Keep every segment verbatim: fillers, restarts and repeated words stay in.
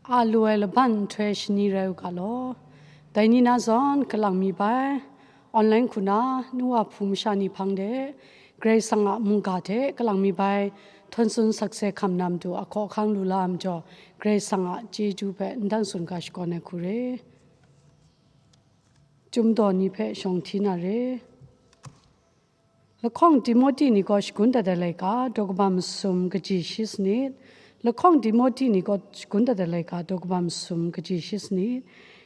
A lu ai laban nhtoi shani rai u ga law. Dai ni na zawn kalang mi bai, online hku na nu wa hpu masha ni hpang de, Karai Kasang a mungga hte kalang mi bai, htawn tsun sakse hkam na matu a hkaw ahkang lu la ai majaw, Karai Kasang a chyeju hpe n dang tsun ga shakawn ai hku re. Chyum daw ni hpe shawng hti na re. Lahkawng Timote ni gaw shagun dat ai laika, daw kaba masum kaji shi sanit. Lahkawng Timote ni gaw shagun dat ai laika, daw kaba masum kaji shi sanit.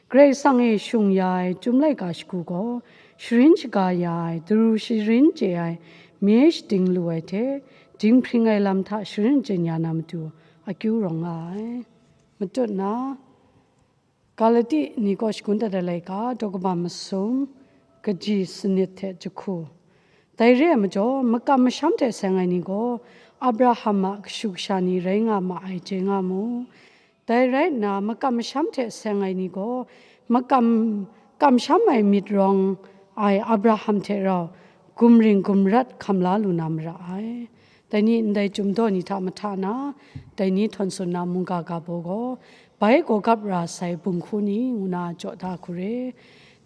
Karai Kasang e shung ya ai chyum laika shagu gaw, sharin shaga ya ai, daru sharin chye ai, mye shading lu ai hte, dinghpring ai lam hta sharin chyen ya na matu akyu rawng nga ai. Matut na, Galati ni gaw shagun dat ai laika, daw kaba masum, kaji sanit hte jahku. Dai re ai majaw, makam masham hte seng ai ni gaw, Abraham a kashu kasha ni rai nga ma ai, chye nga mu. Dai rai nna, makam masham hte seng ai ni gaw, makam kamsham ai myit rawng ai Abraham hte rau, gumring gumrat hkam la lu na mara ai. Dai ni ndai chyum daw ni hta mahta na, dai ni htawn tsun na mungga ga baw gaw, bai gawgap ra sai bunghku ni ngu na jaw da hku re.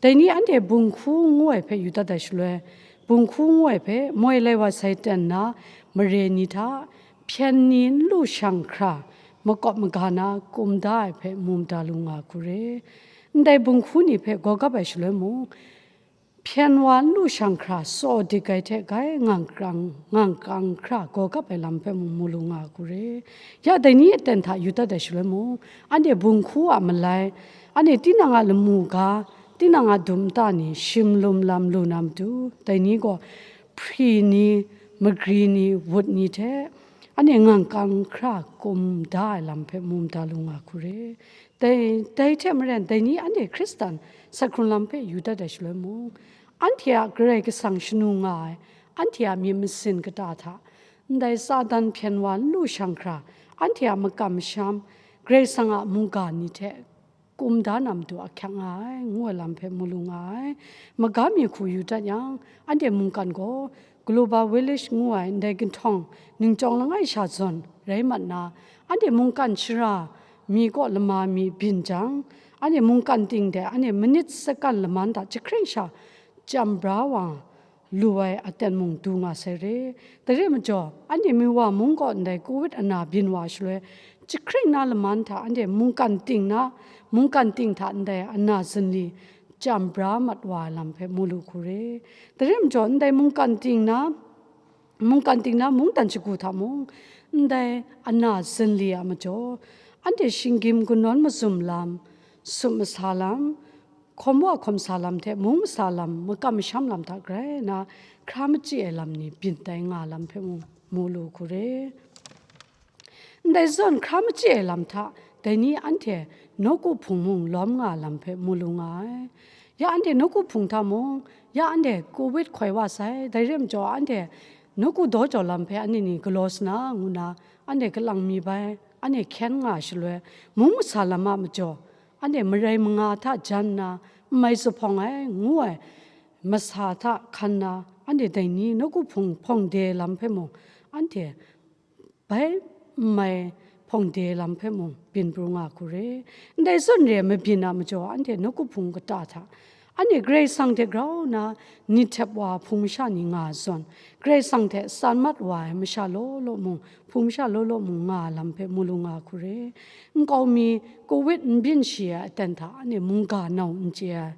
Dai ni anhte bunghku ngu ai hpe yu dat ai shaloi, bunghku ngu ai hpe moi lai wa sai ten na mare ni hta, hpyen ni n lu shang hkra, makawp maga na kum da ai hpe mu mada lu nga hku re. Ndai bunghku ni hpe gawgap ai shaloi mung, hpyen wa n lu shang hkra, tsaw dik ai hte gai ngang krang, ngang kang hkra, gawgap ai lam hpe mung mu lu nga hku re. Ya dai ni aten hta yu dat ai shaloi mung, anhte bunghku a malai, anhte tinang a lamu ga, tinang a dum nta ni shim lum lam lu na matu, dai ni gaw hpri ni, magri ni, wut ni hte, anhte ngang kang hkra kum da ai lam hpe mu mada lu nga hku re. Dai, dai hte maren, dai ni anhte Hkristan sak hkrung lam hpe yu dat ai shaloi mung, anhte a Karai Kasang shanu nga ai, anhte a myit masin kata hta, ndai Satan hpyen wa n lu shang hkra, anhte a makam masham, Karai Kasang a mungga ni hte kum da na matu ahkyak nga ai, ngu ai lam hpe mu lu nga ai. Maga mi hku yu dat yang, anhte mungkan gaw Global Village ngu ai ndai ginhtawng ningchyawng langai sha zawn rai mat nna, anhte mungkan shara mi kaw lama mi byin jang, anhte mungkan ting de anhte manit sakan laman hta jahkring sha chyam bra wa lu ai aten mung du nga sai re. Dai re majaw, anhte Miwa mung kaw ndai Covid ana byin wa shaloi, jahkring na laman hta anhte mungkan ting na, mungkan ting hta ndai ana zinli chyam bra mat wa ai lam hpe mu lu hku re. Dai re majaw, ndai mungkan ting na, mungkan ting na mungdan shagu hta mung, ndai ana zinli a majaw, anhte shinggyim kanawn mazum lam, sup masa lam, hkawm wa hkawm sa lam hte mung masa lam, makam masham lam hta grai na, hkra machyi ai lam ni byin tai nga lam hpe mu, mu lu hku re. Ndai zawn hkra machyi ai lam hta, dai ni anhte nawku hpung mung lawm nga lam hpe mu lu nga ai. Ya anhte nawku hpung hta mung, ya anhte Covid hkoi wa sai, dai re majaw anhte nawku daw jaw lam hpe anhte ni galaw sa na, ngu na, anhte kalang mi bai, anhte hkyen nga shaloi, mung masa lam a majaw, anhte marai manga hta jan nna, n mai zuphpawng ai, ngu ai, masa hta hkan na, anhte dai ni nawku hpung hpawng de lam hpe mung, anhte bai n mai hpawng de lam hpe mung byin pru nga hku re. Ndai zawn re ai mabyin a majaw, anhte nawku hpung kata hta, anhte Karai Kasang hte grau nna ni htep wa hpung masha ni nga ai zawn, Karai Kasang hte san mat wa ai masha law law mung, hpung masha law law mung nga ai lam hpe mu lu nga hku re. Nkau mi Covid n byin shi ai aten hta anhte mungga nau n chye ai.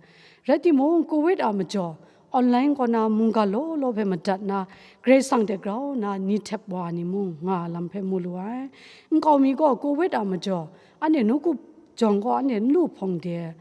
Rai timung, Covid a majaw, online kaw na mungga law law hpe madat na, Karai Kasang hte grau na ni htep wa ni mung nga ai lam hpe mu lu ai. Nkau mi gaw Covid a majaw, anhte nawku jawng kaw anhte n lu hpawng de ai.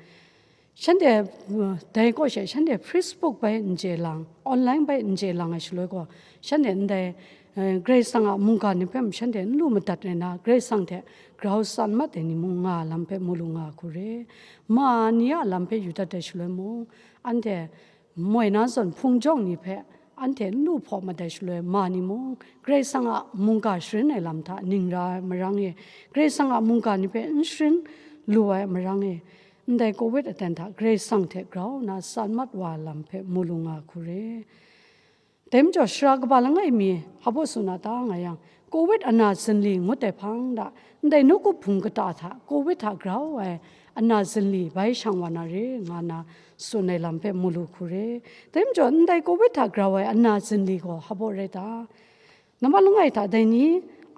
Shanhte, uh, dai kaw she, shanhte Facebook bai n chye lang, online bai n chye lang ai shaloi gaw, shanhte ndai, eh, Karai Kasang a mungga ni hpe shanhte n lu madat ai na, Karai Kasang hte grau san mat ai ni mung nga ai lam hpe mu lu nga hku re. Ma ni a lam hpe yu dat ai shaloi mung, anhte moi na zawn hpung jawng ni hpe anhte n lu hpaw mat ai shaloi, ma ni mung, Karai Kasang a mungga sharin ai lam hta ning ra ai marang e, Karai Kasang a mungga ni hpe n sharin lu ai marang e, ndai Covid aten hta Karai Kasang hte grau nna san mat wa ai lam hpe mu lu nga hku re. Dai majaw, sara kaba langai mi hpa baw tsun a ta nga yang, Covid ana zinli ngut ai hpang da, ndai nawku hpung kata hta Covid hta grau ai ana zinli bai shang wa na re, nga na tsun ai lam hpe mu lu hku re. Dai majaw, ndai Covid hta grau ai ana zinli gaw hpa baw rai ta? Nambat langai hta dai ni,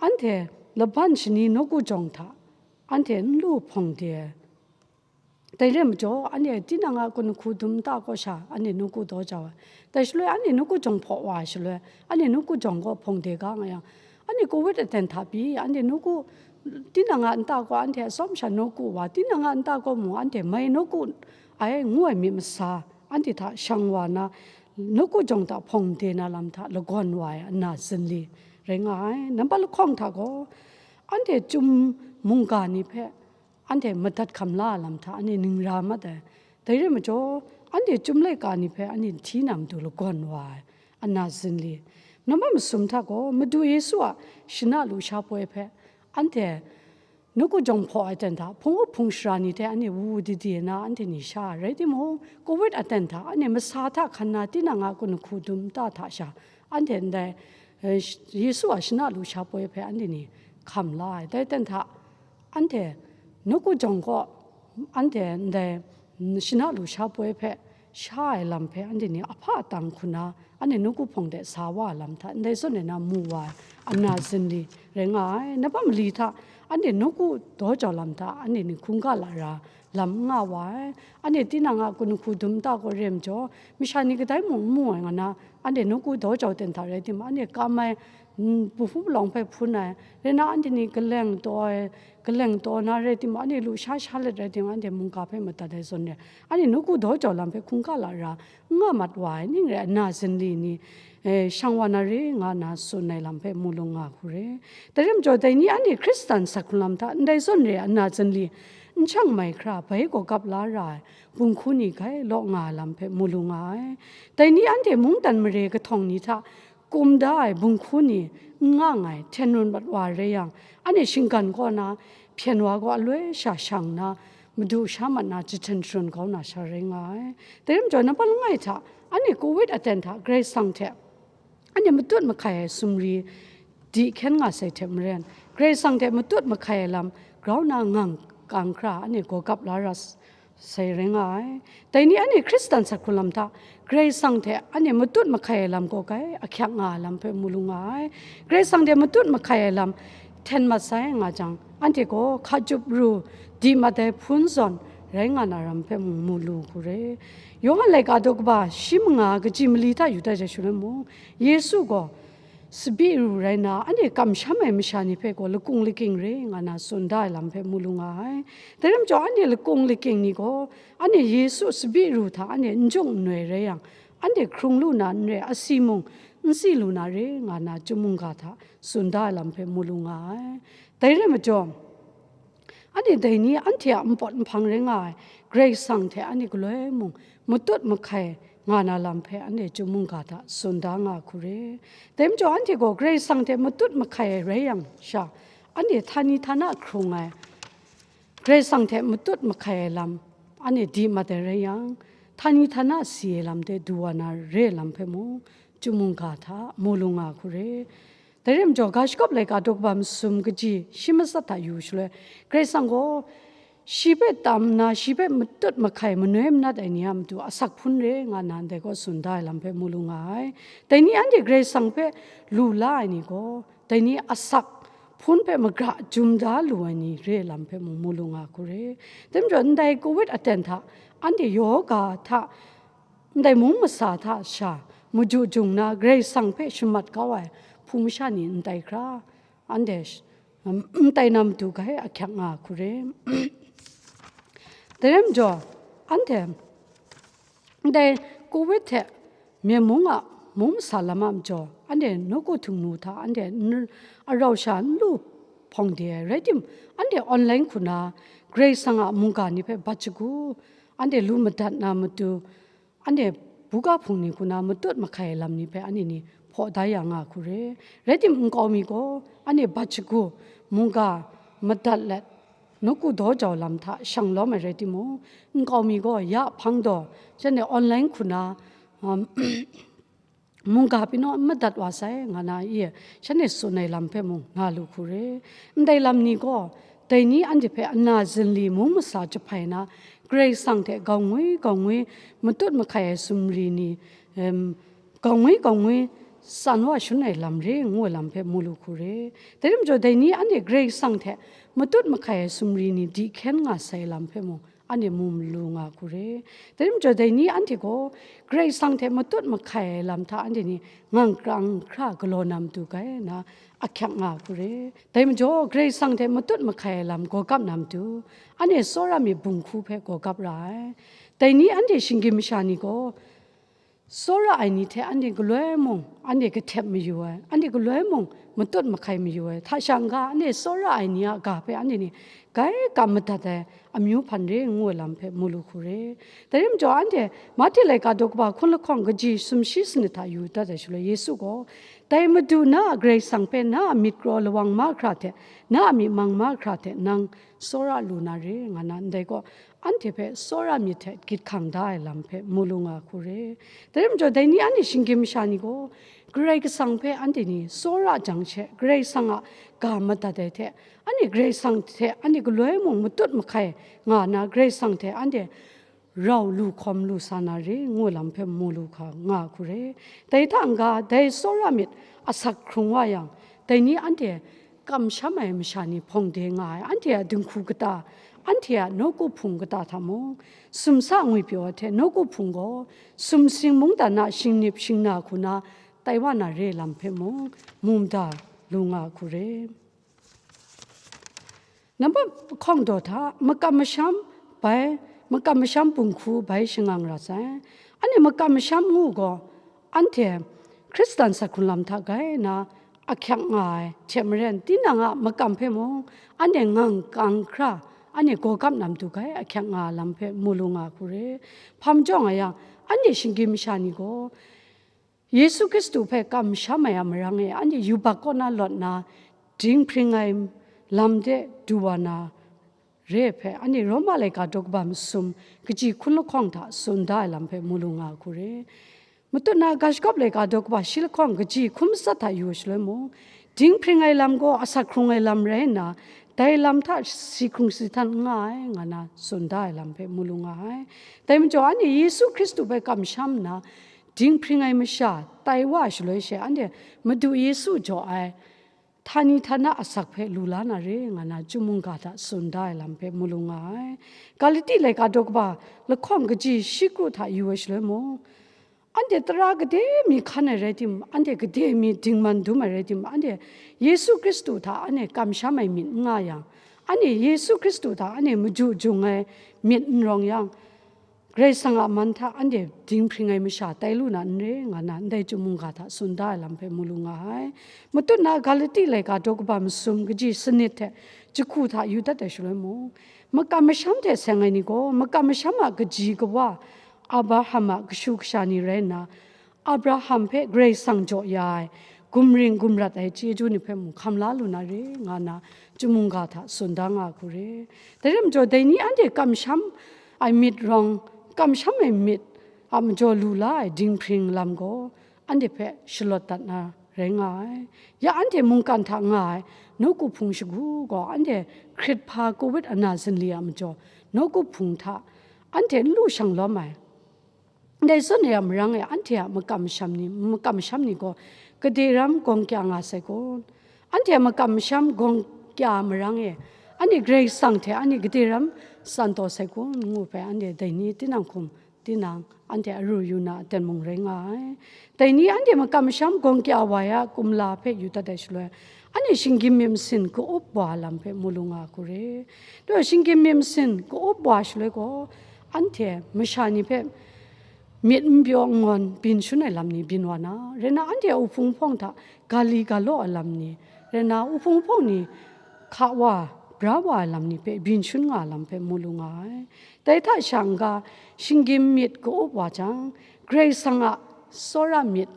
anhte laban shani nawku jawng hta anhte n lu hpawng de ai. Dai re majaw, anhte tinang a kun hku dum nta kaw sha, anhte nawku daw jau ai. Dai shaloi, anhte nawku jawng hpaw wa ai shaloi, anhte nawku jawng gaw hpawng de ga nga yang, anhte Covid aten hta pyi, anhte nawku, tinang a nta gaw anhte atsawm sha nawku wa, tinang a nta gaw mung anhte mai nawku ai ngu ai myit masa, anhte hta shang wa na, nawku jawng hta hpawng de na lam hta lagawn wa ai ana zinli rai nga ai. Nambat lahkawng hta gaw, anhte chyum mungga ni hpe anhte madat hkam la ai lam hta anhte ning ra mat ai. Dai re majaw, anhte chyum laika ni hpe anhte hti na matu lagawn wa ai ana zinli. Nambat masum hta gaw, Madu Yesu a shana lusha poi hpe anhte nawku jawng hpaw ai ten hta, hpung up hpung shara ni hte anhte wu wu di di na anhte ni sha ai. Rai timung, Covid aten hta anhte masa hta hkan na tinang a kun hku dum nta hta sha, anhte ndai, eh, sh-, Yesu a shana lusha poi hpe anhte ni hkam la ai. Dai ten hta, anhte nawku jawng kaw, anhte ndai, mm, shana lusha poi hpe sha ai lam hpe anhte ni ahpa atang hku na, anhte nawku hpawng de sa wa ai lam hta, ndai zawn e na mu wa ai ana zinli rai nga ai. Nambat mali hta, anhte nawku daw jau lam hta, anhte ni hkungga lara lam n nga wa ai. Anhte tinang a kun hku dum nta gaw re majaw, masha ni kadai mung n mu ai nga na, anhte nawku daw jau ten hta rai timung, anhte kam ai, mm, pahpu palawng hpe hpun ai, rai na anhte ni kaleng taw ai, kaleng taw na rai timung, anhte lusha sha let rai timung, anhte mungga hpe madat ai zawn re, anhte nawku daw jau lam hpe hkungga lara n nga mat wa ai, ning rai ana zinli ni, eh, shang wa na re, nga na tsun ai lam hpe mu lu nga hku re. Dai re majaw, dai ni anhte Hkristan sak hkrung lam hta ndai zawn re ana zinli n shang mai hkra, bai gaw gap la ra ai bunghku ni gai law nga ai lam hpe mu lu nga ai. Dai ni anhte mungdan mare kahtawng ni hta kum da ai bunghku ni n nga nngai, hten run mat wa rai yang, anhte shinggan kaw na hpyen wa gaw aloi sha shang na, madu sha mat na jahten sharun kau na sha rai nga ai. Dai re majaw, nambat langai hta, anhte Covid aten hta Karai Kasang hte anhte matut mahkai ai sumri di hkyen nga sai hte maren, Karai Kasang hte matut mahkai ai lam grau na ngang kang hkra anhte gaw gap la ra s-, sai rai nga ai. Dai ni anhte Hkristan sak hkrung lam hta Karai Kasang hte anhte matut mahkai ai lam gaw gai ahkyak nga ai lam hpe mu lu nga ai. Karai Kasang hte matut mahkai ai lam hten mat sai nga jang, anhte gaw hka chyup ru di mat ai hpun zawn rai nga na ram hpe mung mu lu hku re. Yawhan laika daw kaba shi manga kaji mali hta yu dat ai shaloi mung, Yesu gaw sabi ru rai na, anhte kamsham ai masha ni hpe gaw lakung lakying re nga na tsun da ai lam hpe mu lu nga ai. Dai rai majaw, anhte lakung lakying ni gaw, anhte Yesu sabi ru hta anhte n jung n noi rai yang, anhte hkrung lu na n re, asi mung n si lu na re, nga na chyum mungga hta tsun da ai lam hpe mu lu nga ai. Dai rai majaw, anhte dai ni anhte a npawt nhpang rai nga ai Karai Kasang hte anhte galoi mung matut mahkai nga na lam hpe anhte chyum mungga hta tsun da nga hku re. Dai majaw, anhte gaw Karai Kasang hte matut mahkai ai rai yang sha, anhte htani htana hkrung ai, Karai Kasang hte matut mahkai ai lam anhte di mat ai rai yang, htani htana si ai lam de du wa na re ai lam hpe mung, chyum mungga hta mu lu nga hku re. Dai rai majaw, ga shagawp laika daw kaba masum kaji shi matsat hta yu shaloi, Karai Kasang gaw shi hpe tam nna, shi hpe matut mahkai manoi manat ai ni a matu asak hpun re nga na ndai gaw tsun da ai lam hpe mu lu nga ai. Dai ni anhte Karai Kasang hpe lu la ai ni gaw, dai ni asak hpun hpe magra jum da lu ai ni re ai lam hpe mung mu lu nga hku re. Dai majaw, ndai Covid aten hta, anhte yoga hta, ndai mung masa hta sha, maju jung na Karai Kasang hpe shamat kau ai hpung masha ni n tai hkra, anhte sh-, n tai na matu gai ahkyak nga hku re. Dai rai majaw, anhte ndai Covid hte Myen mung a mung masa lam a majaw, anhte nawku htingnu hta anhte n-, arau sha n lu hpawng de ai, rai tim, anhte online hku na Karai Kasang a mungga ni hpe bat shagu, anhte lu madat na matu, anhte buga hpung ni hku na matut mahkai ai lam ni hpe anhte ni hpaw da ya nga hku re. Rai tim, nkau mi gaw anhte bat shagu, mungga madat let, nawku daw jau lam hta shang lawm ai rai timung, nkau mi gaw ya hpang daw, shanhte online hku na, um, mungga pyi naw n madat wa sai, nga na i, shanhte tsun ai lam hpe mung nga lu hku re. Ndai lam ni gaw, dai ni anhte hpe ana zinli mung masa jahpai na, Karai Kasang hte gaw ngwi gaw ngwi matut mahkai ai sumri ni, em, gaw ngwi gaw ngwi san wa shangun ai lam re, ngu ai lam hpe mu lu hku re. Dai rai majaw, dai ni anhte Karai Kasang hte matut mahkai ai sumri ni di hkyen nga sai lam hpe mung, anhte mu malu nga hku re. Dai rai majaw, dai ni anhte gaw Karai Kasang hte matut mahkai ai lam hta anhte ni ngang krang hkra galaw na matu gai na ahkyak nga hku re. Dai majaw, Karai Kasang hte matut mahkai ai lam gaw gap na matu, anhte tsawra myit bung hku hpe gaw gap ra ai. Dai ni anhte shinggyim masha ni gaw, tsawra ai ni hte anhte galoi mung, anhte kahtep mayu ai, anhte galoi mung matut mahkai mayu ai, hta sha n-ga anhte tsawra ai ni a ga hpe anhte ni gai kam madat ai amyu hpan re ngu ai lam hpe mu lu hku re. Dai rai majaw, anhte Mahte laika daw kaba hkun lahkawng kaji sumshi sanit hta yu dat ai shaloi, Yesu gaw, "Dai Madu na a Karai Kasang hpe na a myit kraw lawang mahkra hte, na a myi mang mahkra hte nang tsawra lu na re," nga na, ndai gaw, anhte hpe tsawra myit hte gyit hkang da ai lam hpe mu lu nga hku re. Dai rai majaw, dai ni anhte shinggyim masha ni gaw, Karai Kasang hpe anhte ni tsawra jang she, Karai Kasang a ga madat ai hte, anhte Karai Kasang hte anhte galoi mung matut mahkai nga na, Karai Kasang hte anhte rau lu hkawm lu sa na re, ngu lam hpe mu lu hka nga hku re. Dai hta n-ga, dai tsawra myit asak hkrung wa yang, dai ni anhte kamsham ai masha ni hpawng de nga ai, anhte a dinghku kata, anhte a nawku hpung kata hta mung, sumsa ngwipyaw ai hte nawku hpung gaw sumsing mungdan a shingnip shingna hku na tai wa na re lam hpe mung, mu mada lu nga hku re. Nambat hkawng daw hta, makam masham bai, makam masham bung hku bai shangang ra sai. Anhte makam masham ngu gaw, anhte Hkristan sak hkrung lam hta gai na ahkyak nga ai hte maren, tinang a makam hpe mung anhte ngang kang hkra, anhte gaw gap na matu gai ahkyak nga ai lam hpe mu lu nga hku re. Hpa majaw nga yang, anhte shinggyim masha ni gaw, Yesu Hkristu hpe kamsham ai a marang e, anhte yubak kaw na lawt na, dinghpring ai lam de du wa na re ai hpe, anhte Roma laika daw kaba masum kaji hkun lahkawng hta tsun da ai lam hpe mu lu nga hku re. Matut na ga shagawp laika daw kaba shi lahkawng kaji hkun matsat hta yu ai shaloi mung, dinghpring ai lam gaw asak hkrung ai lam rai nna, dai lam hta si hkrung si htan n nga ai, nga na tsun da ai lam hpe mu lu nga ai. Dai majaw, anhte Yesu Hkristu hpe kamsham nna, dinghpring ai masha tai wa ai shaloi she, anhte Madu Yesu jaw ai htani htana asak hpe lu la na re, nga na chyum mungga hta tsun da ai lam hpe mu lu nga ai. Galati laika daw kaba lahkawng kaji shi kru hta yu ai shaloi mung, anhte tara kade mi hkan ai rai timung, anhte kade mi dingman dum ai rai timung, anhte Yesu Hkristu hta anhte kamsham ai myit n nga yang, anhte Yesu Hkristu hta anhte maju jung ai myit n rawng yang, Karai Kasang a man hta anhte dinghpring ai masha tai lu na n re, nga na ndai chyum mungga hta tsun da ai lam hpe mu lu nga ai. Matut na Galati laika daw kaba masum kaji sanit hte jahku hta yu dat ai shaloi mung, makam masham hte seng ai ni gaw, makam masham a kaji kawa, Abraham a kashu kasha ni rai nna, Abraham hpe Karai Kasang jaw ya ai, gumring gumrat ai chyeju ni hpe mung hkam la lu na re, nga na chyum mungga hta tsun da nga hku re. Dai rai majaw, dai ni anhte kamsham ai myit rawng, kamsham ai myit a majaw lu la ai dinghpring lam gaw, anhte hpe shalawt dat na rai nga ai. Ya anhte mungkan hta nga ai nawku hpung shagu gaw, anhte hkrit hpa Covid ana zinli a majaw, nawku hpung hta anhte n lu shang lawm ai. Ndai zawn e a marang e, anhte a makam masham ni, makam masham ni gaw gade ram gawng kya nga sai kun? Anhte a makam masham gawng kya a marang e, anhte Karai Kasang hte anhte gade ram san taw sai kun? Ngu hpe, anhte dai ni tinang hkum, tinang anhte aru yu na aten mung rai nga ai. Dai ni anhte makam masham gawng kya wa ai a kumla hpe yu dat ai shaloi, anhte shinggyim myit masin ka-up wa lam hpe mu lu nga hku re. Dai gaw, shinggyim myit masin ka-up wa shaloi gaw, anhte masha ni hpe myit n pyaw n ngawn byin shun ai lam ni byin wa na, rai nna, anhte a uhpung hpawng hta ga li ga law ai lam ni, rai nna, uhpung hpawng ni hka wa, bra wa ai lam ni hpe byin shun nga ai lam hpe mu lu nga ai. Dai hta sha n-ga, shinggyim myit ka-up wa jang, Karai Kasang a tsawra myit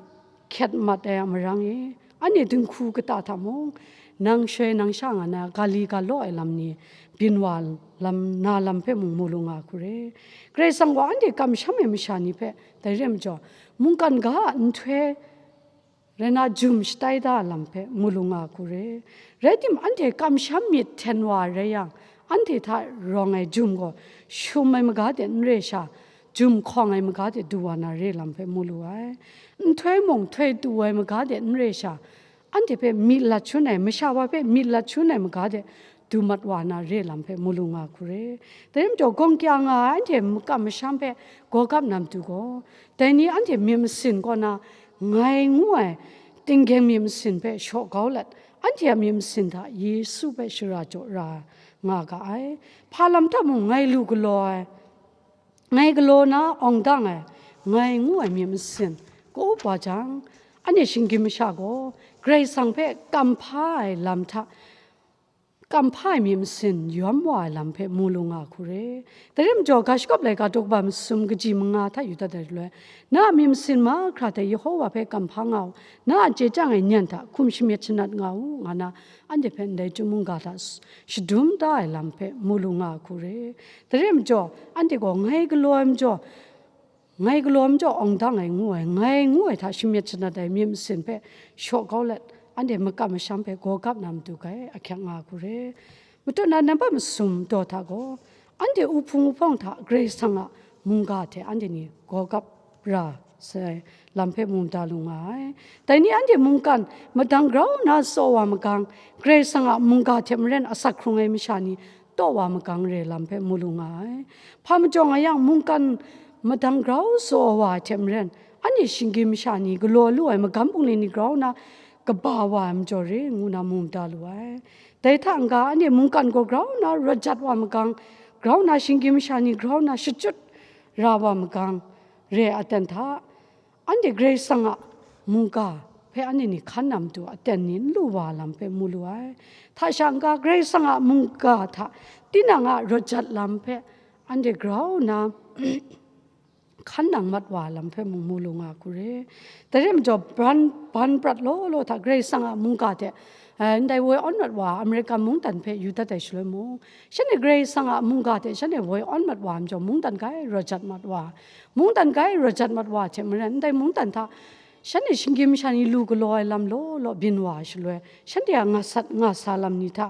hkyet mat ai a marang e, anhte dinghku kata hta mung, nang shoi nang sha nga na ga li ga law ai lam ni byin wa lam, na lam hpe mung mu lu nga hku re. Karai Kasang gaw anhte kamsham ai masha ni hpe, dai re ai majaw, mungkan ga a nhtoi rai na, jum shatai da ai lam hpe mu lu nga hku re. Rai timung, anhte kamsham myit hten wa rai yang, anhte hta rawng ai jum gaw shum ai maga de n re sha, jum hkawng ai maga de du wa na re lam hpe mu lu ai. Nhtoi mung htoi tu ai maga de n re sha, anhte hpe myit lat shangun ai, masha wa hpe myit lat shangun ai maga de du mat wa na re lam hpe mu lu nga hku re. Dai rai majaw, gawng kya nga ai anhte makam masham hpe gaw gap na matu gaw, dai ni anhte myit masin kaw na ngai ngu ai tinggyeng myit masin hpe shaw kau let, anhte a myit masin hta Yesu hpe shara jaw ra nga ga ai. Hpa lam hta mung ngai lu galaw ai, ngai galaw na awng dang ai, ngai ngu ai myit masin kau wa jang, anhte shinggyim masha gaw Karai Kasang hpe kamhpa ai lam hta, kamhpa ai myit masin yawm wa ai lam hpe mu lu nga hku re. Dai rai majaw, ga shagawp laika daw kaba masum kaji manga hta yu dat ai shaloi, na a myit masin mahkra hte Yehova hpe kamhpa nga u, na a chye chyang ai nyan hta hkum shamyet shanat nga u, nga na anhte hpe ndai chyum mungga hta s-, shadum da ai lam hpe mu lu nga hku re. Dai rai majaw, anhte gaw ngai galaw ai majaw, ngai galaw ai majaw awng dang ai ngu ai, ngai ngu ai hta shamyet shanat ai myit masin hpe shaw kau let, anhte makam masham hpe gaw gap na matu hkai ahkyak nga hku re. Matut na nambat masum daw hta gaw, anhte uhpung uhpawng hta Karai Kasang a mungga hte anhte ni gaw gap ra sai lam hpe mu mada lu nga ai. Dai ni anhte mungkan madang grau nna tsaw wa magang, Karai Kasang a mungga hte maren asak hkrung ai masha ni taw wa magang re lam hpe mu lu nga ai. Hpa majaw nga yang, mungkan madang grau tsaw wa ai hte maren, anhte shinggyim masha ni galaw lu ai magam bungli ni grau nna kaba wa ai majaw re, ngu na mu mada lu ai. Dai hta n-ga, anhte mungkan gaw grau nna rawt jat wa magang, grau nna shinggyim masha ni grau nna shachyut ra wa magang re ai aten hta, anhte Karai Kasang a mungga hpe anhte ni hkan na matu aten ni n lu wa lam hpe mu lu ai. Hta sha n-ga, Karai Kasang a mungga hta tinang a rawt jat lam hpe anhte grau nna hkan nang mat wa lam hpe mung mu lu nga hku re. Dai rai majaw, ban, ban prat law law hta Karai Kasang a mungga hte, eh, ndai woi awn mat wa American mungdan hpe yu dat ai shaloi mung, shanhte Karai Kasang a mungga hte shanhte woi awn mat wa ai majaw, mungdan grai rawt jat mat wa, mungdan grai rawt jat mat wa hte maren, ndai mungdan hta shanhte shinggyim masha ni lu galaw ai lam law law byin wa ai shaloi, shanhte a nga sat nga sa lam ni hta,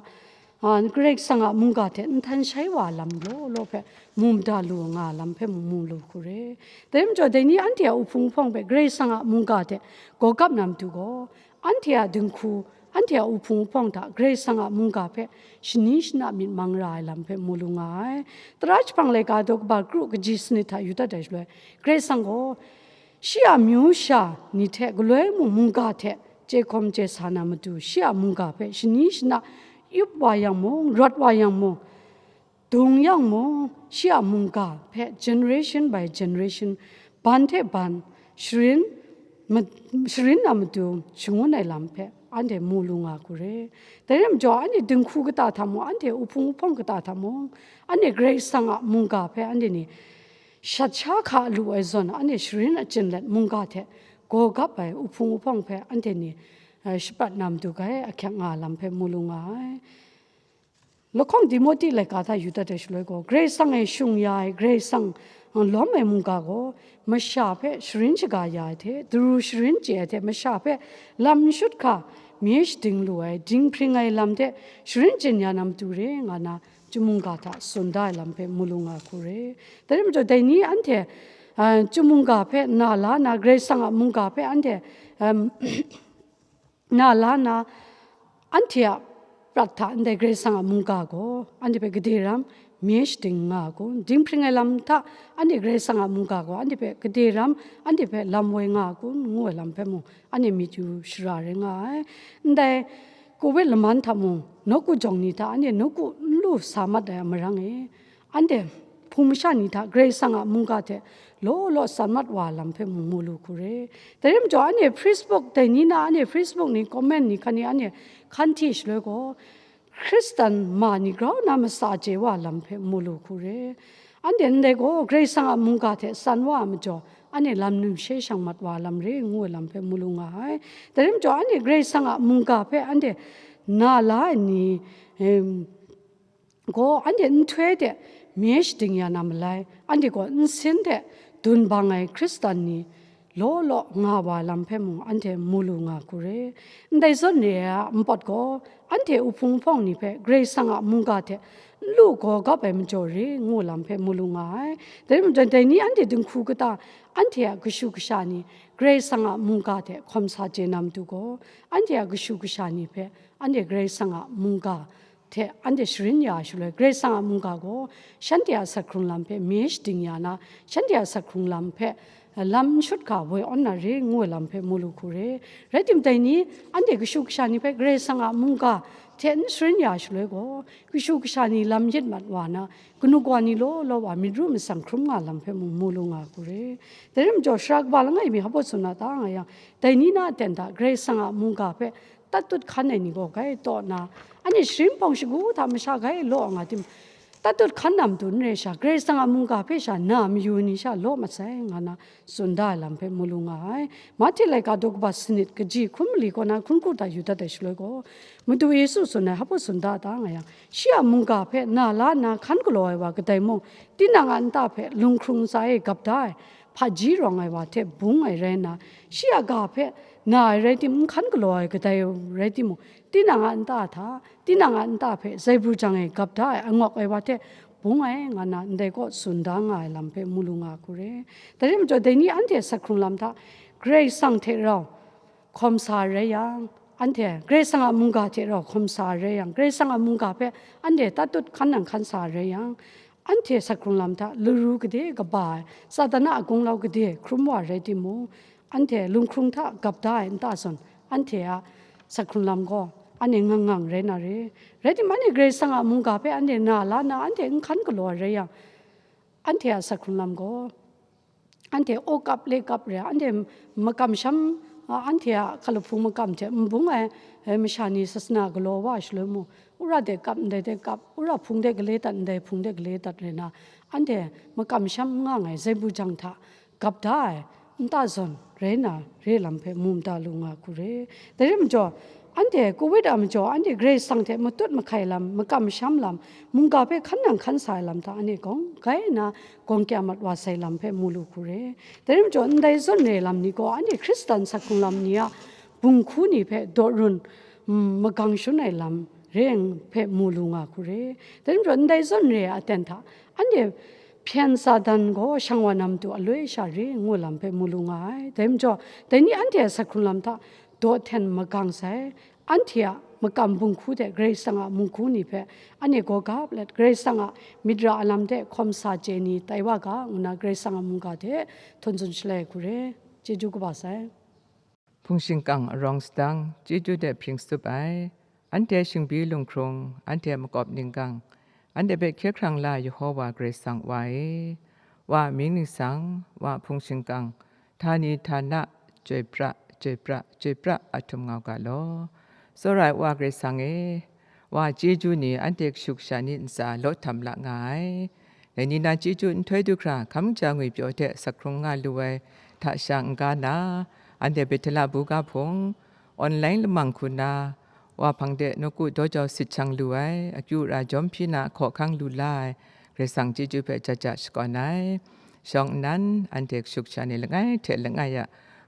a, Karai Kasang a mungga hte nhtan shai wa lam law law hpe mu mada lu nga lam hpe mu, mu lu hku re. Dai majaw, dai ni anhte a uhpung uhpawng hpe Karai Kasang a mungga hte gaw gap na matu gaw, anhte a dinghku, anhte a uhpung uhpawng hta Karai Kasang a mungga hpe shani shana myit mang ra ai lam hpe mu lu nga ai. Tara jahpang laika daw kaba kru kaji sanit hta yu dat ai shaloi, Karai Kasang gaw shi a myu sha ni hte galoi mung mungga hte chye hkawm chye sa na matu, shi a mungga hpe shani shana yup wa yang mung, rawt wa yang mung, dung yang mung, shi a mungga hpe generation by generation, ban hte ban, sharin ma-, sharin na matu shangun ai lam hpe anhte mu lu nga hku re. Dai rai majaw, anhte dinghku kata hta mung, anhte uhpung uhpawng kata hta mung, anhte Karai Kasang a mungga hpe anhte ni shat sha hka lu ai zawn, anhte sharin achyin let mungga hte gaw gap ai uhpung uhpawng hpe anhte ni, eh, shaprat na matu hkai ahkyak nga lam hpe mu lu nga ai. Lahkawng Timote laika hta yu dat ai shaloi gaw, Karai Kasang e shung ya ai, Karai Kasang lawm ai mungga gaw, masha hpe sharin shaga ya ai hte, daru sharin chye ai hte, masha hpe lam n shut hkra, mye shading lu ai, dinghpring ai lam hte sharin chyen ya na matu re, nga na chyum mungga hta tsun da ai lam hpe mu lu nga hku re. Dai rai majaw, dai ni anhte, a, chyum mungga hpe na la na, Karai Kasang a mungga hpe anhte, em, na la na, anhte a prat hta ndai Karai Kasang a mungga gaw anhte hpe gade ram mye shading nga ai kun, dinghpring ai lam hta anhte Karai Kasang a mungga gaw anhte hpe gade ram, anhte hpe lam woi nga ai kun, ngu ai lam hpe mung, anhte myit yu shara rai nga ai. Ndai Covid laman hta mung, nawku jawng ni hta anhte nawku n lu sa mat ai a marang e, anhte hpung masha ni hta Karai Kasang a mungga hte law law san mat wa lam hpe mung mu lu hku re. Dai rai majaw, anhte Facebook, dai ni na anhte Facebook ni comment ni hkan ni anhte hkan hti shaloi gaw, Hkristan ma ni grau nna matsa chye wa lam hpe mu lu hku re. Anhte ndai gaw Karai Kasang a mungga hte san wa ai majaw, anhte lam numshe shang mat wa lam re, ngu ai lam hpe mu lu nga ai. Dai rai majaw, anhte Karai Kasang a mungga hpe anhte na la ai ni, em, gaw anhte nhtoi de mye shading ya na malai, anhte gaw nsin de dun bang ai Hkristan ni law law nga wa lam hpe mung anhte mu lu nga hku re. Ndai zawn re ai a npawt gaw, anhte uhpung hpawng ni hpe Karai Kasang a mungga hte n lu gaw gap ai majaw re, ngu lam hpe mu lu nga ai. Dai rai majaw, dai ni anhte dinghku kata, anhte a kashu kasha ni Karai Kasang a mungga hte hkawm sa chye na matu gaw, anhte a kashu kasha ni hpe anhte Karai Kasang a mungga hte anhte sharin ya ai shaloi, Karai Kasang a mungga gaw shanhte a sak hkrung lam hpe mi shading ya na, shanhte a sak hkrung lam hpe lam n shut hkra woi awn na re, ngu ai lam hpe mu lu hku re. Rai timung, dai ni anhte kashu kasha ni hpe Karai Kasang a mungga hte n sharin ya ai shaloi gaw, kashu kasha ni lam yit mat wa na, kanu kawa ni law law wa myit ru matsang hkrum nga lam hpe mung mu lu nga hku re. Dai rai majaw, sara kaba langai mi hpa tsun na ta nga yang, dai ni na aten hta Karai Kasang a mungga hpe tatut hkan ai ni gaw grai taw nna, anhte sharin hpawng shagu hta masha grai law nga tim, tatut hkan na matu n rai sha, Karai Kasang a mungga hpe sha na mayu ni sha law mat sai, nga na tsun da ai lam hpe mu lu nga ai. Mahte laika daw kaba sanit kaji hkun mali kaw na hkun hku hta yu dat ai shaloi gaw, Madu Yesu tsun ai hpa tsun da ta nga yang, shi a mungga hpe na la nna hkan galaw ai wa kadai mung, tinang a nta hpe lunghkrung ntsa e gap da ai, hpaji rawng ai wa hte bung ai rai nna, shi a ga hpe na ai rai tim, n hkan galaw ai kadai rai timung, tinang a nta hta, tinang a nta hpe zaibru jang e gap da ai angawk ai wa hte bung ai, nga na ndai kaw tsun da nga ai lam hpe mu lu nga hku re. Dai rai majaw, dai ni anhte sak hkrung lam hta Karai Kasang hte rau hkawm sa ai rai yang, anhte Karai Kasang a mungga hte rau hkawm sa ai rai yang, Karai Kasang a mungga hpe anhte tatut hkan nang hkan sa ai rai yang, anhte sak hkrung lam hta laru gade kaba ai, Satan a gunglau gade hkrum wa ai rai timung, anhte lunghkrung hta gap da ai nta zawn, anhte a sak hkrung lam gaw anhte ngang ngang rai na re. Rai timung, anhte Karai Kasang a mungga hpe anhte na la nna anhte n hkan galaw ai rai yang, anhte a sak hkrung lam gaw anhte aw kap le kap re, anhte makamsham, a, anhte a hkalahpung makam hte n bung ai, e, masha ni sasana galaw wa ai shaloi mung, wora de kap, ndai de kap, wora hpung de gale dat, ndai hpung de gale dat rai na, anhte makamsham n nga ai zaibru jang hta gap da ai nta zawn rai na re lam hpe mu mada lu nga hku re. Dai rai majaw, anhte Covid a majaw, anhte Karai Kasang hte matut mahkai lam, makamsham lam, mungga hpe hkan nang hkan sa ai lam hta anhte gawng gai nna gawng kya mat wa sai lam hpe mu lu hku re. Dai rai majaw, ndai zawn re lam ni gaw, anhte Hkristan sak hkrung lam ni a bunghku ni hpe dawrun, mm, magang shangun ai lam re hpe mu lu nga hku re. Dai rai majaw, ndai zawn re ai aten hta, anhte hpyen Satan gaw shang wa na matu aloi sha re ngu lam hpe mu lu nga ai. Dai majaw, dai ni anhte a sak hkrung lam hta daw hten magang sai, anhte a makam bunghku hte Karai Kasang a mungku ni hpe anhte gaw gap let, Karai Kasang a myit ra ai lam hte hkawm sa chye ni tai wa ga, ngu na Karai Kasang a mungga hte htawn tsun shalai hku re. Chyeju kaba sai. Hpung shingkang arawng sadang, chyeju de hpring tsup ai, anhte shingbi lunghkrung, anhte makawp ninggang, anhte hpe hkye hkrang la ai Yehowa Karai Kasang Wa e, Wa a mying ningsang, Wa a hpung shingkang, htani htana, chyoi pra, chyoi pra, chyoi pra a htum ngau ga law. Tsawra ai Wa Karai Kasang e, Wa a chyeju ni anhte kashu kasha ni ntsa law htam la nga ai. Dai ni na chyeju nhtoi du hkra, hkam ja ngwipyaw hte sak hkrung nga lu ai hta sha n-ga na, anhte Bethela buga hpung, online lamang hku na, Wa hpang de nawku daw jau sit shang lu ai, akyu ara jawm hpyi na hkawhkang lu la ai, Karai Kasang chyeju hpe jaja shakawn ai. Shawng nnan, anhte kashu kasha ni langai hte langai a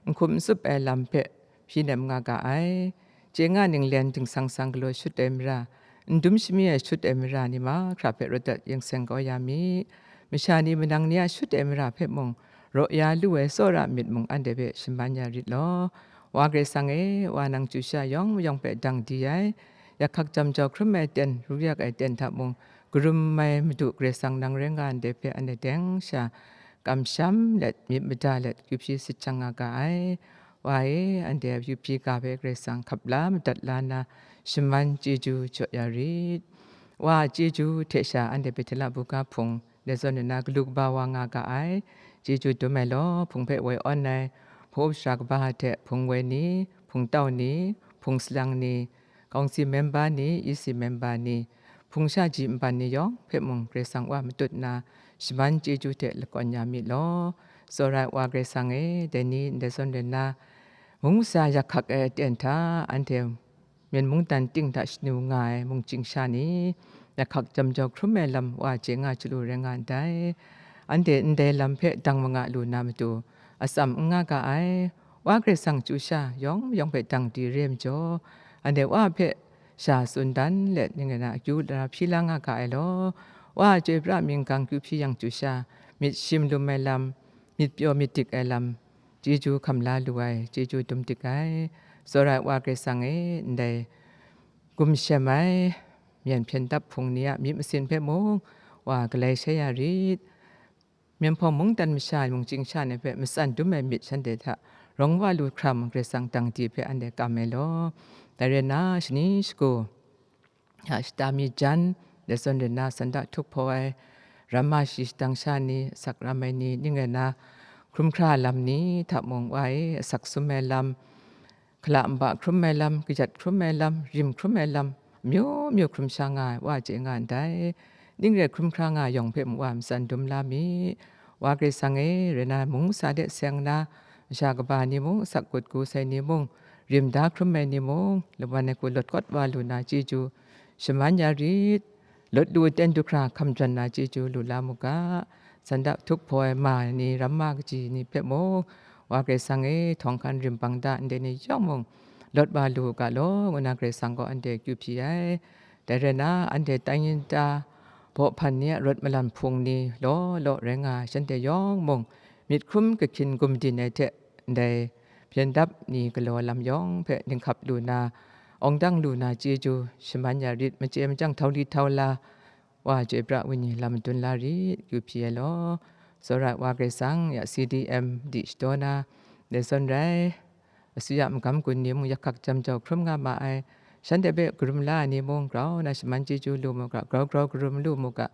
n hkum n tsup ai lam hpe hpyi nem nga ga ai. Chye nga ninglen dingsang sang galaw shut ai mara, n dum shami ai shut ai mara ni mahkra hpe rawt dat yen seng kau ya mi. Masha ni manang ni a shut ai mara hpe mung raw ya lu ai tsawra myit mung anhte hpe shaman ya rit law. Wa Karai Kasang e, Wa nang chyu sha yawng mayawng hpe dang di ai, yak hkak jam jau hkrum ai ten, ru yak ai ten hta mung, karum ai Madu Karai Kasang nang rai nga ndai hpe anhte teng sha kamsham let, myit mada let, yu hpyi sit shang nga ga ai. Wa e, anhte yu hpyi ga hpe Karai Kasang hkap la madat la nna, shaman chyeju jaw ya rit. Wa a chyeju hte sha anhte Bethela buga hpung, ndai zawn nna galu kaba wa nga ga ai. Chyeju dum ai law, hpung hpe woi awn ai, hpung up sara kaba hte hpung woi ni, hpung tau ni, hpung salang ni, Kawngsi memba ni, E C memba ni, hpung sha ji nban ni yawng hpe mung Karai Kasang Wa matut nna, shaman chyeju hte lakawn ya mi law. Tsawra ai Wa Karai Kasang e, dai ni ndai zawn rai nna, mung masa yak hkak ai aten hta, anhte Myen mungdan ting hta shanu nga ai mungchying sha ni, yak hkak jam jau hkrum ai lam Wa chye nga chyalu rai nga ndai. Anhte ndai lam hpe dang manga lu na matu, atsam n nga ga ai. Wa Karai Kasang chyu sha yawng yawng hpe dang di re ai majaw, anhte Wa hpe sha tsun dan let ning rai na, akyu lara hpyi la nga ga ai law, Wa a chyoi pra mying gang kyu hpyi yang chyu sha, myit shim lum ai lam, myit pyaw myit dik ai lam, chyeju hkam la lu ai, chyeju dum dik ai. Tsawra ai Wa Karai Kasang e, ndai gumshem ai, myen hpyen dap hpung ni a myit masin hpe mung, Wa galai shai ya rit. Myen hpawng mungdan masha mung chyingsha ni hpe matsan dum ai myit shanhte hta rawng wa lu hkra mung Karai Kasang dang di hpe anhte kam ai law. Dai rai nna, shani shagu, a shata mi jan, dai zawn rai nna, sanda htup hpaw ai, ramma shi shadang sha ni, asak ram ai ni, ning rai nna, hkrum hkra lam ni hta mung Wa e asak sum ai lam, hkala nba hkrum ai lam, kayat hkrum ai lam, rim hkrum ai lam, amyu myu hkrum sha nga ai, Wa chye nga ndai. Ning rai hkrum hkra nga yawng hpe mung Wa matsan dum la mi. Wa Karai Kasang e, rai na mung masa de seng na, masha kaba ni mung, asak gut gu sai ni mung, rim da hkrum ai ni mung, lawan ai hku lawt kawt wa lu na chyeju shaman ya rit. Lawt lu aten du hkra hkam jawn na chyeju lu la mu ga. Sanda htup hpaw ai ma ni, ramma kaji ni hpe mung, Wa Karai Kasang e, htawng hkan rim bang da ndai ni yawng mung, lawt wa lu u ga law, ngu na Karai Kasang gaw anhte akyu hpyi ai. Dai rai nna, anhte tai yin ta, baw hpan ni a rawt malan hpung ni law law rai nga ai shanhte yawng mung, myit hkrum kahkyin gumdin ai hte ndai hpyen dap ni galaw lam yawng hpe ninghkap lu na, awng dang lu na chyeju shaman ya rit, machye machyang htau li htau la, Wa chyoi pra wenyi lam madun la rit, kyu hpyi ai law. Tsawra ai Wa Karai Kasang ya C D M di shadaw na, dai zawn rai, asuya magam gun ni mung yak hkak jam jau hkrum nga ma ai, shanhte hpe karum la ai ni mung grau na shaman chyeju lu mu ga, grau grau karum lu mu ga,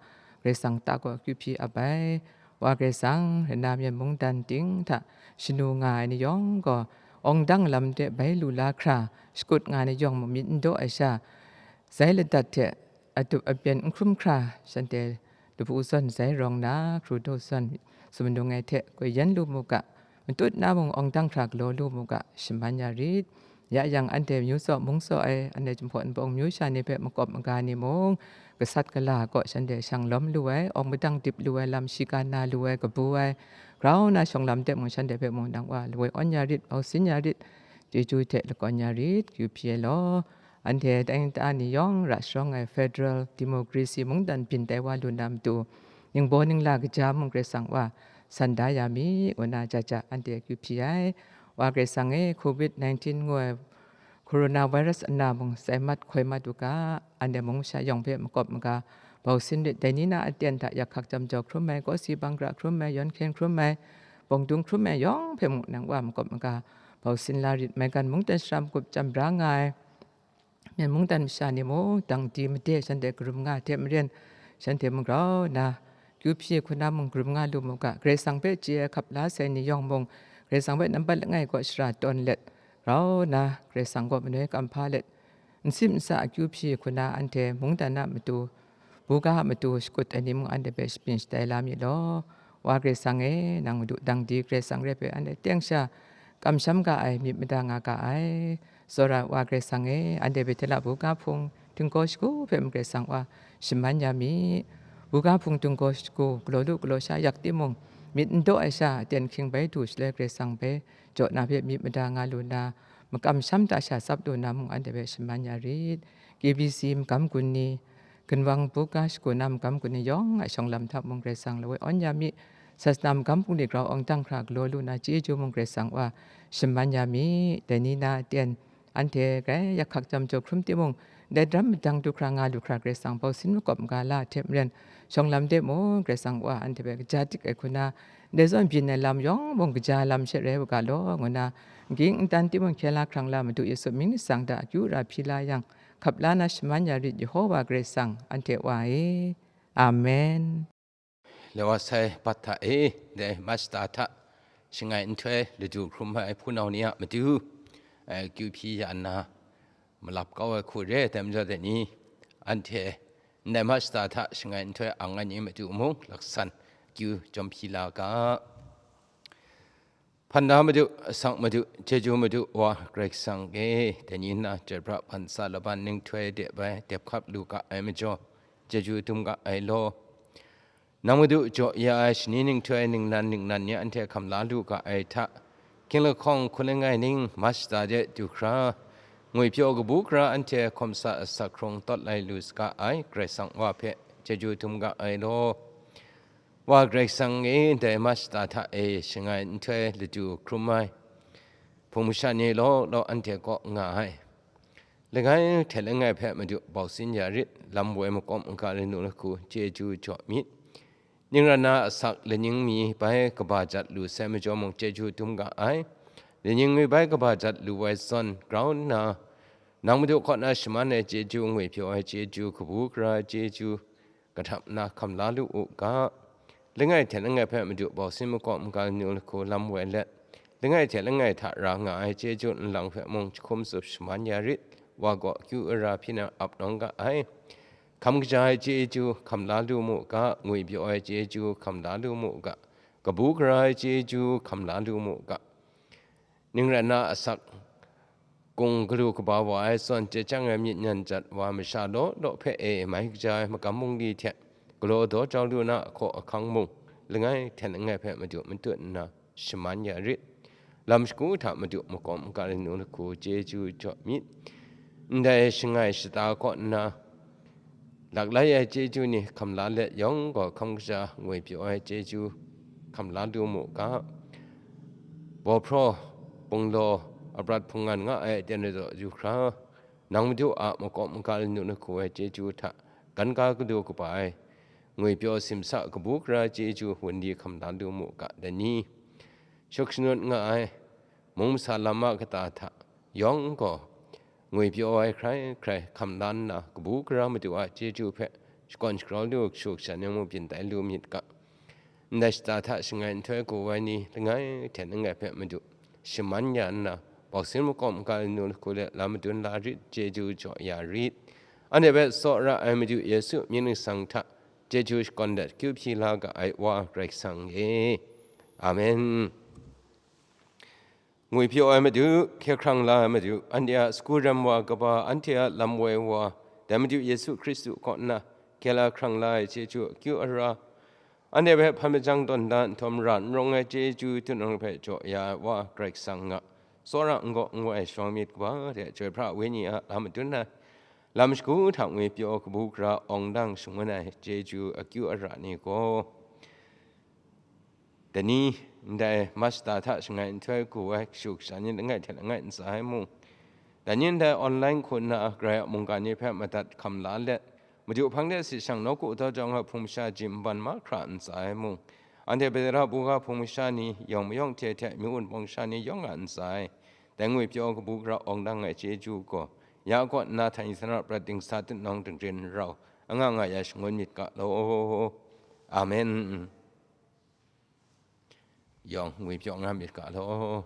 Karai Kasang ta gaw akyu hpyi ap ai. Wa Karai Kasang, rai na myen mungdan ting hta shanu nga ai ni yawng gaw, awng dang lam de bai lu la hkra, shakut nga ai ni yawng mung myit n daw ai sha, zai ladat hte, atup apyen n hkrum hkra, shanhte labu zawn zai rawng na, hkru du zawn sumnung ai hte koi yen lu mu ga, matut na mung awng dang hkra galaw lu mu ga, shaman ya rit. Ya yang anhte myu tsaw mung tsaw ai, anhte Jinghpaw Wunpawng myu sha ni hpe makawp maga ni mung, gasat gala kaw shanhte shang lawm lu ai, awng madang dip lu ai, lam shiga na lu ai, kabu ai, grau na shawng lam de mung shanhte hpe mung nang Wa lawoi awn ya rit, bausin ya rit, chyeju hte lakawn ya rit, kyu hpyi ai law. Anhte dai ta ni yawng ra sharawng ai federal democracy mungdan byin tai wa lu na matu, ningbaw ningla kaja mung Karai Kasang Wa san da ya mi, ngu na ja ja anhte akyu hpyi ai. Wa Karai Kasang e, covid nineteen ngu ai coronavirus ana mung sai mat hkoi mat u ga, anhte mung masha yawng hpe makawp maga bausin rit, dai ni na aten hta yak hkak jam jau hkrum ai, kawsi banggra hkrum ai, yawn hkyen hkrum ai, bawng dung hkrum ai yawng hpe mung nang Wa makawp maga bausin la rit, maigan mungdan shara magup chyam bra nga ai, myen mungdan masha ni mung dang di made shanhte karum nga ai hte maren, shanhte mung grau na, kyu hpyi hku na mung karum nga lu mu ga, Karai Kasang hpe chye ai hkap la sai ni yawng mung, Karai Kasang hpe nambat langai kaw shara tawn let, grau na, Karai Kasang kaw manoi kam hpa let, n sip n sa akyu hpyi hku na anhte mungdan a matu, buga a matu shakut ai ni mung anhte hpe shabyin shatai la mi law. Wa Karai Kasang e, nang Madu dang di Karai Kasang rai hpe anhte teng sha kamsham ga ai, myit mada nga ga ai. Tsawra ai Wa Karai Kasang e, anhte Bethela buga hpung htinggaw shagu hpe mung Karai Kasang Wa shaman ya mi. Buga hpung htinggaw shagu, galaw lu galaw sha yak timung, myit n daw ai sha, aten hkying bai du shaloi Karai Kasang bai jaw na hpe myit mada nga lu na, makam sham ta sha tsap lu na mung anhte hpe shaman ya rit. K B C magam gun ni, ginwang buga shagu na magam gun ni yawng a shawng lam hta mung Karai Kasang lawoi awn ya mi, sasana magam bungli grau awng dang hkra galaw lu na chyeju mung Karai Kasang Wa shaman ya mi, dai ni na aten, anhte grai yak hkak jam jaw hkrum timung, dai daram madang du hkra nga lu hkra Karai Kasang bausin makawp maga la hte maren, shawng lam de mung Karai Kasang Wa anhte hpe kaja dik ai hku na, dai zawn byin ai lam yawng mung kaja lam she rai u ga law, ngu na, n ging n tan timung hkye la hkrang la Madu Yesu mying ni tsang da akyu ra hpyi la yang, hkap la na shaman ya rit, Yehowa Karai Kasang anhte Wa e. Amen. Lewa sai bat hta e, dai Machta hta shangai nhtoi ladu hkrum ai hpunau ni a matu, eh, kyu hpyi ya nna, malap kau ai hku re ai dai majaw dai ni, anhte ndai Machta hta shangai nhtoi ang ai ni matu mung laksan kyu jawm hpyi la ga. Hpan da Madu, asak Madu, chyeju Madu, Wa Karai Kasang e, dai ni nna chyoi pra ban sa laban ninghtoi de bai dep hkap lu ga ai majaw, chyeju dum ga ai law. Nang Madu jaw ya ai shani ninghtoi ningnan ningnan ni anhte hkam la lu ga ai hta, hkying lahkawng hkun langai ning, mashata de du hkra, ngwipyaw kabu gara anhte hkawm sa asak hkrung tawt lai lu saga ai Karai Kasang Wa hpe chyeju dum ga ai law. Wa Karai Kasang e, ndai mashata hta e shangai nhtoi ladu hkrum ai hpung masha ni law law anhte kaw nga ai. Langai hte langai hpe Madu bausin ya rit, lam woi makawp maga lanu lahku chyeju jaw myit. Ning ran na asak laning mi bai kaba jat lu sai majaw mung chyeju dum ga ai. Laning mi bai kaba jat lu ai zawn grau nna, nang Madu kaw na shaman ai chyeju, ngwipyaw ai chyeju, kabu gara ai chyeju, kahtap nna hkam la lu u ga. Langai hte langai hpe Madu bausin makawp maga lanu lahku lam woi let, langai hte langai hta ra nga ai chyeju nlang hpe mung jahkum tsup shaman ya rit, Wa gaw akyu ara hpyi na ap nawng ga ai. Hkam kaja ai chyeju hkam la lu mu ga, ngwipyaw ai chyeju hkam la lu mu ga, kabu gara ai chyeju hkam la lu mu ga. Ning rai nna asak gung galu kaba wa ai zawn, chye chyang ai myit nyan jat wa masha law law hpe e mai kaja ai magam bungli hte galaw daw jau lu na ahkaw ahkang mung, langai hte langai hpe Madu matut nna shaman ya rit. Lam shagu hta Madu makawp maga lanu lahku chyeju jaw myit. Ndai shangai shata kaw nna, laklai ai chyeju ni hkam la let yawng gaw, hkam kaja ngwipyaw ai chyeju hkam la lu mu ga. Bawhpraw, bunglaw, aprat hpunggan nga ai aten ai zaw yu hkra, nang Madu a makawp maga lanu lahku ai chyeju hta, gan ga gadu kaba ai, ngwipyaw simsa kabu gara chyeju wunli hkam la lu mu ga, dai ni? Shuk shanut nga ai, mung masa lam a kata hta yawng gaw, ngwipyaw ai hkrai hkrai hkam la nna, kabu gara Madu a chyeju hpe shakawn shagrau lu, kashu kasha ni mung byin tai lu myit ga. Ndai shata hta shangai nhtoi ku ai ni langai hte langai hpe Madu shaman ya nna, bausin makawp maga lanu lahku let lam madun la rit, chyeju jaw ya rit. Anhte hpe tsawra ai Madu Yesu mying ningsang hta chyeju shakawn let akyu hpyi la ga ai Wa Karai Kasang e. Amen. Ngwipyaw ai Madu, hkye hkrang la ai Madu, anhte a sagu rem wa kaba, anhte a lam woi wa, dai Madu Yesu Hkristu kaw nna hkye la hkrang la ai chyeju akyu ara, anhte hpe hpan majang tawn da nhtawm ra n rawng ai chyeju htunung hpe jaw ya ai Wa Karai Kasang a, tsawra n gaw n wai shawng myit kaba hte Chyoi Pra Wenyi a lam madun ai, lam shagu hta ngwipyaw kabu gara awng dang shangun ai chyeju akyu ara ni gaw, dai ni, ndai mashata hta shangai nhtoi ku ai kashu kasha ni langai hte langai ntsa ai mung, dai ni ndai online hku nna Karai a mungga ni hpe madat hkam la let, Madu hpang de si shang nawku daw jawng a hpung masha ji nban mahkra ntsa ai mung, anhte Petara buga hpung masha ni yawng mayawng hte hte myi wunpawng sha ni yawng a ntsa ai, dai ngwipyaw kabu gara awng dang ai chyeju gaw, ya kaw nna htan yu htan a prat dingsa htunawng dingrin rau, anga nga ya shangun myit ga law. Amen. Yawng ngwipyaw nga myit ga law.